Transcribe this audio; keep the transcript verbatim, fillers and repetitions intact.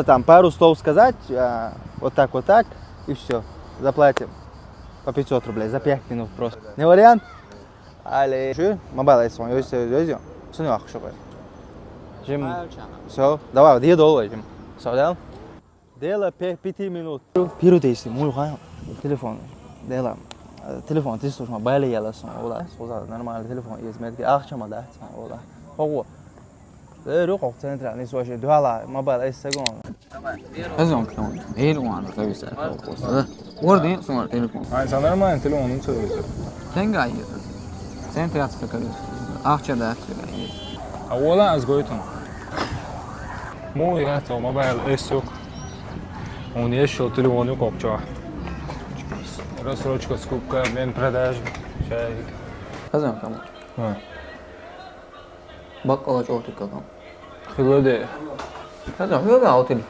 Там пару слов сказать, а, вот так, вот так, и все. Заплатим по пятьсот рублей за пять минут просто. Не вариант? Але шу, мобайл эс он, ёй, ёй, ёй, ёй. Цуну ахшо кой. Жим. Все, давай, диде доллар жим. Савдал. Дела пе-, пяти минут. Пиру тести, мой хай. Телефон. Дела. Э, телефон, ты слушай, мобайл яла сон, ола. Соза, нормальный телефон, есть метки. Ахча ма да, ола. Ого. Э, рух ох центра, не слушай, дуала, мобайл эс сегон. Хазон клон. Эл уан, зависа. Орден, сон телефон. Ай, са нормальный телефон, ну, целый. Тенга есть. Центра, ца колес. Ахча да, всё есть. А ола аз гойтон. Му я, то мобайл эс юк. Он есть, что телефон юк, окчо. Рассрочка, скупка, обмен, продажа. Чай. Хазон кому. А. Баккала чёртик каком. Хилоде. Хазон, хилоде, а вот телефон.